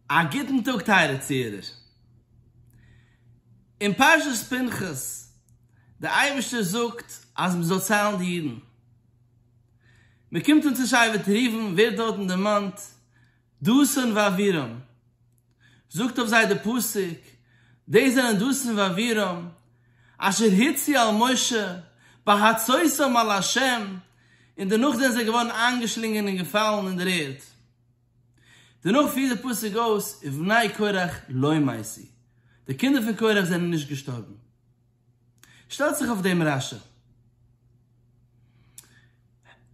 א גוטן טאג טייערע צוהערער. אין פרשת פנחס, דער אייבערשטער זאגט אז מען זאל ציילן די אידן. מען קומט אן צו שבט ראובן, ווערט דארטן דערמאנט דתן ואבירם. זאגט אויף זיי דער פסוק, דאס זענען דתן ואבירם, אשר הצו על משה בהצותם על ה', און דערנאך זענען זיי געווארן איינגעשלינגען און געפאלן אין דער ערד. דערנאך פירט דער פסוק אויס, ובני קרח לא מתו, די קינדער פון קרח זענען נישט געשטארבן. שטעלט זיך אויף דעם רש"י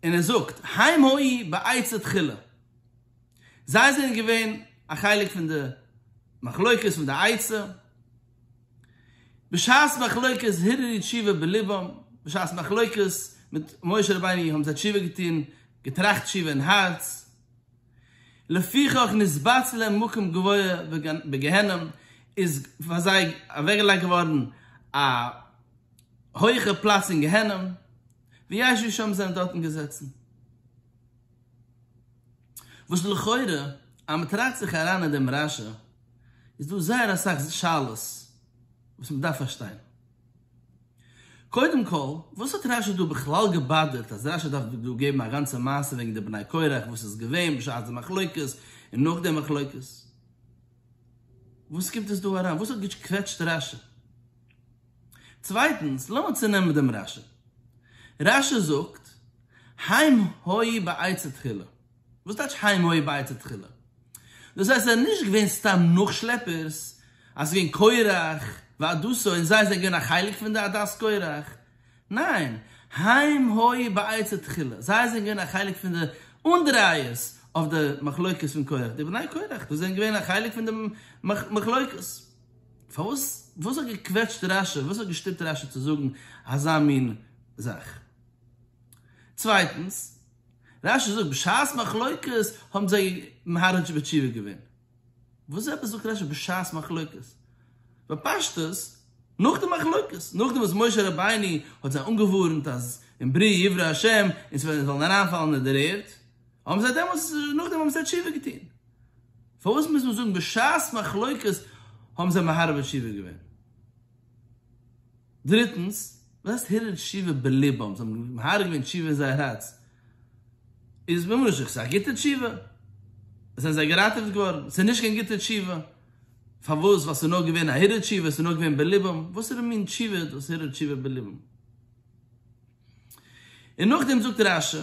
און ער זאגט, הם היו בעצה תחילה, זיי זענען געווען א חלק פון די מחלוקת פון די עצה, בשעת מחלוקת הרהרו תשובה בלבם, בשעת מחלוקת מיט משה רבינו האבן זיי תשובה געטון, געטראכט תשובה אין הארץ, לפיכך נתבצר להם מקום גבוה בגיהנום, איז פאר זיי אוועקגעלייגט געווארן א הויכע פלאץ אין גיהנום, וישבו שם זענען דארטן געזעצן. וואס לכאורה אז מען טראכט זיך אריין אין דעם רש"י איז דא זייער אסאך שאלות וואס מען דארף פארשטיין. קודם כל, וואס האט רש"י דא בכלל געבאדערט אז רש"י דארף דא געבן א גאנצע מעשה וועגן די בני קורח וואס איז געווען בשעת די מחלוקת און נאך די מחלוקת? וואס קומט עס דא אריין? וואס האט געקוועטשט רש"י? צווייטנס, לאמיר צונעמען דעם רש"י. רש"י זאגט, הם היו בעצה תחילה. וואס טייטש הם היו בעצה תחילה? דאס הייסט זיי זענען נישט געווען סתם נאכשלעפערס, אז ס'איז געווען קורח ועדתו און זיי זענען געווען א חלק פון די עדת קורח, ניין, הם היו בעצה תחילה, זיי זענען געווען א חלק פון די אנדרייערס אויף די מחלוקת פון קורח, די בני קורח, דאס זענען געווען א חלק פון די מחלוקת. פארוואס, וואס האט געקוועטשט רש"י, וואס האט געשטופט רש"י צו זאגן אזא מין זאך? צווייטנס, רש"י זאגט בשעת מחלוקת האבן זיי מהרהר בתשובה געווען. וואס עפעס זאגט רש"י בשעת מחלוקת? בפשטות, נאך די מחלוקת, נאכדעם וואס משה רבינו האט זיי אנגעווארנט אז אם בריאה יברא השם און זיי זאלן אריינפאלן אין דער ערד, האבן זיי דעמאלטס, נאכדעם האבן זיי תשובה געטון. פארוואס מוז מען זאגן בשעת מחלוקת האבן זיי מהרהר בתשובה געווען? דריטנס, וואס הייסט הרהר תשובה בלבם? זיי האבן מהרהר געווען תשובה אין זייער הארץ. איז ממה נפשך, ס'איז א גוטע תשובה, זענען זיי געראטעוועט געווארן. ס'איז נישט קיין גוטע תשובה. פארוואס? ווייל ס'איז נאר געווען א הרהור תשובה, ס'איז נאר געווען בלבם. וואסערע מין תשובה איז דאס הרהור תשובה בלבם? און נאכדעם זאגט רש"י,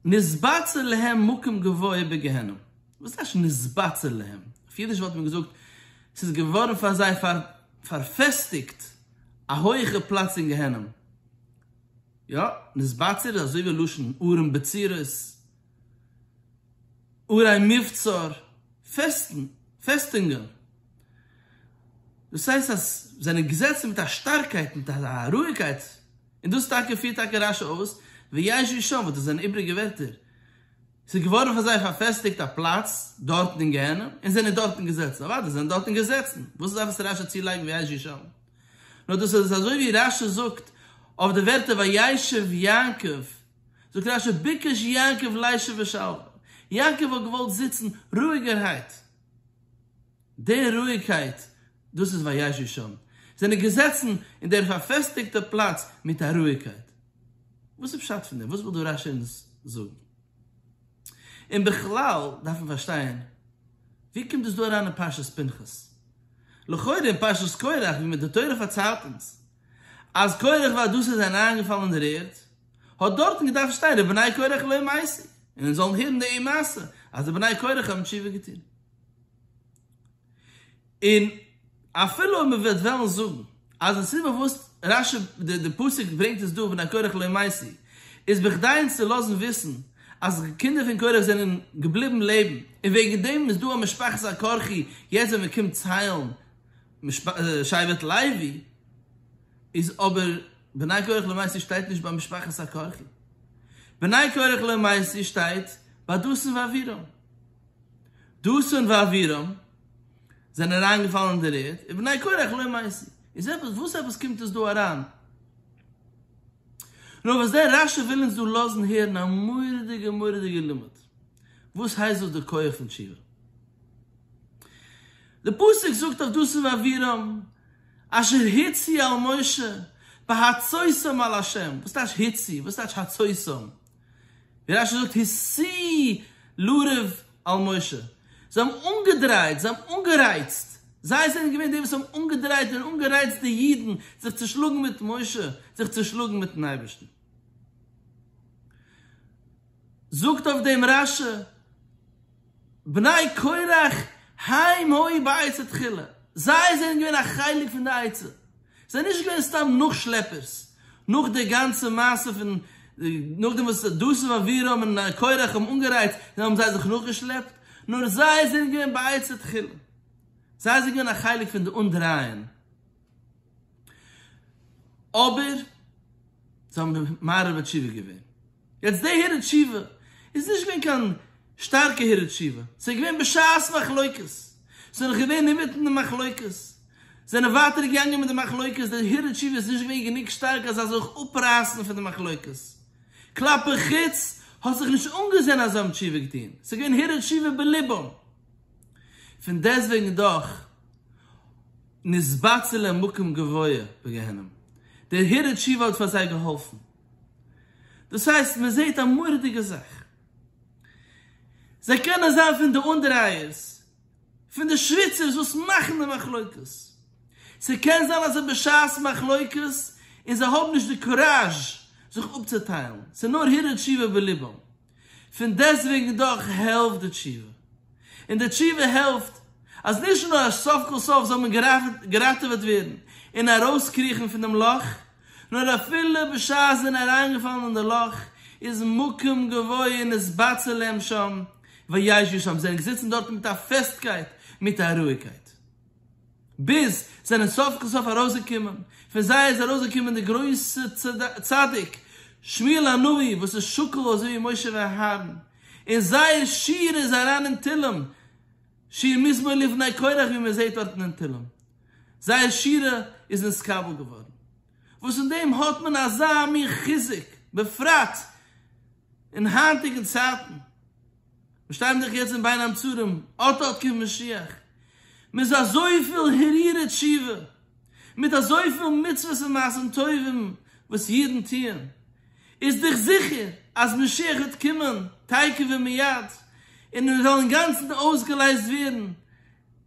נתבצר להם מקום גבוה בגיהנום. וואס טייטש נתבצר להם? אויף אידיש וואלט מען געזאגט, ס'איז געווארן פאר זיי פארפעסטיגט א הויעכע פלאץ אין גיהנום. יא, נתבצר איז אזוי ווי לשון ערים בצורות, ערי מבצר, פעסטן, פעסטונגען. דאס הייסט אז זיי זענען געזעצן מיט א שטארקייט, מיט א רואיגקייט, און דאס טאקע פירט טאקע רש"י אויס, וישבו שם, וואס דאס זענען איבריגע ווערטער. ס'איז געווארן פאר זיי פארפעסטיגט א פלאץ דארטן אין גיהנום, און זענען דארטן געזעצן. אוודאי, זיי זענען דארטן געזעצן. וואס דארף עס רש"י צולייגן וישבו שם? נאר דאס איז אזוי ווי רש"י זאגט אויף די ווערטער וישב יעקב, זאגט רש"י ביקש יעקב לישב בשלווה, יעקב האט געוואלט זיצן רואיגערהייט. די רואיגקייט, דאס איז וישבו שם. זענען געזעצן אין דער פארפעסטיגטע פלאץ מיט א רואיגקייט. וואס איז פשט פון דעם? וואס וויל דא רש"י אונז זאגן? און בכלל דארף מען פארשטיין, ווי קומט דאס דא אריין אין פרשת פנחס? לכאורה אין פרשת קורח ווי מען די תורה פארציילט אונז אז קורח ועדתו זענען אריינגעפאלן אין דער ערד, האט דארטן געדארפט שטיין ובני קורח לא מתו, און אונז זאלן הערן די מעשה אז די בני קורח האבן תשובה געטון. און אפילו אויב מען וועט וועלן זאגן אז די סיבה וואס רש"י די פסוק ברענגט עס דא ובני קורח לא מתו איז בכדי אונז צו לאזן וויסן אז די קינדער פון קורח זענען געבליבן לעבן און וועגן דעם איז דא א משפחת הקרחי יעצט ווען מען קומט ציילן שבט לוי איז אבער בני קורח לא מתו שטייט נישט ביי משפחת הקרחי בני קורח לא מתו שטייט ביי דתן ואבירם. דתן ואבירם זענען אריינגעפאלן אין דער ערד, ובני קורח לא מתו. איז עפעס, וואס עפעס קומט עס דא אריין? נאר וואס דער רש"י וויל אונז דא לאזן הערן א מורא'דיגע מורא'דיגע לימוד. וואס הייסט דאס די כח פון תשובה? די פסוק זאגט אויף דתן ואבירם, אשר הצו על משה בהצותם על ה', וואס טייטש הצו? וואס טייטש הצותם? ווי רשי זאגט הסיעו לריב על משה, זיי האבן אנגעדרייט, זיי האבן אנגערייצט, זיי זענען געווען די וואס האבן אנגעדרייט און אנגערייצט די אידן זיך צו שלאגן מיט משה, זיך צו שלאגן מיטן אייבערשטן. זאגט אויף דעם רשי, בני קורח הם היו בעצה תחילה, זיי זענען געווען א חלק פון די עצה, זיי זענען נישט געווען סתם נאכשלעפערס, נאך די גאנצע מעשה פון נאכדעם וואס דתן ואבירם און קורח האבן אנגערייצט האבן זיי זיך נאכגעשלעפט, נאר זיי זענען געווען בעצה תחילה, זיי זענען געווען א חלק פון די אנדרייען, אבער זיי האבן מהרהר בתשובה געווען. יעצט די הרהור תשובה איז נישט געווען קיין שטארקע הרהור תשובה, ס'איז געווען בשעת מחלוקת, ס'איז נאך געווען אינמיטן די מחלוקת, זענען ווייטער געגאנגען מיט די מחלוקת, די הרהור תשובה איז נישט געווען גענוג שטארק אז זיי זאל זיך אפרייסן פון די מחלוקת, כלפי חוץ האט זיך נישט אנגעזען אז זיי האבן תשובה געטון, ס'איז געווען הרהור תשובה בליבם, פון דעסטוועגן דאך נתבצע להם מקום גבוה בגיהנום, דער הרהור תשובה האט פאר זיי געהאלפן. דאס הייסט מען זעט א מורא'דיגע זאך, זיי קענען זיין פון די אנדרייערס, פון די שוויצערס וואס מאכן די מחלוקת, ס'קען זיין אז זיי בשעת מחלוקת און זיי האבן נישט די קוראזש זיך אפצוטיילן, ס'איז נאר הרהור תשובה בליבם, פון דעסטוועגן דאך העלפט די תשובה, און די תשובה העלפט אז נישט נאר אז סוף כל סוף זאל מען געראטעוועט ווערן און ארויסקריכן פון דעם לאך, נאר אפילו בשעת זענען אריינגעפאלן אין די לאך איז מקום גבוה נתבצע להם שם וישבו שם, זענען געזיצן דארטן מיט א פעסטקייט, מיט א רואיגקייט. ביז זענען סוף כל סוף ארויסגעקומען, פון זיי איז ארויסגעקומען די גרויסע צדיק שמואל הנביא וואס איז שקול אזוי ווי משה ואהרן, און זייער שיר איז אריין אין תהלים, שיר מזמור לבני קורח ווי מען זעט דארטן אין תהלים, זייער שירה איז נתקבל געווארן, וואס אין דעם האט מען אזא מין חיזוק, בפרט אין היינטיגן צייטן. מיר שטייען דאך יעצט אין בין המצרים, אט אט קומט משיח, מיט אזויפיל הרהורי תשובה, מיט אזויפיל מצוות און מעשים טובים וואס אידן טוען, איז דאך זיכער אז משיח וועט קומען תיכף ומיד, און מיר וועלן אינגאנצן אויסגעלייזט ווערן,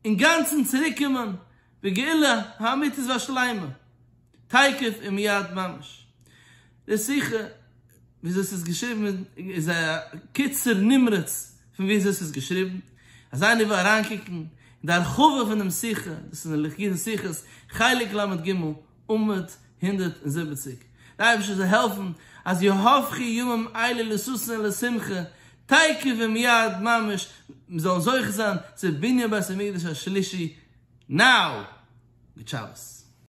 אינגאנצן צוריקקומען בגאולה האמיתית והשלימה, תיכף ומיד ממש. די שיחה וויאזוי ס'איז געשריבן איז א קיצור נמרץ פון וויאזוי ס'איז געשריבן, אז איינער וויל אריינקוקן אין די הרחבה פון דעם שיחה, דאס איז אין ליקוטי שיחות חלק ל"ג עמוד 170, די אייבערשטער זאל העלפן אז יהפכו ימים אלה לששון ולשמחה תיכף ומיד ממש, מיר זאלן זוכה זיין צו בנין בית המקדש השלישי now! גוט שבת.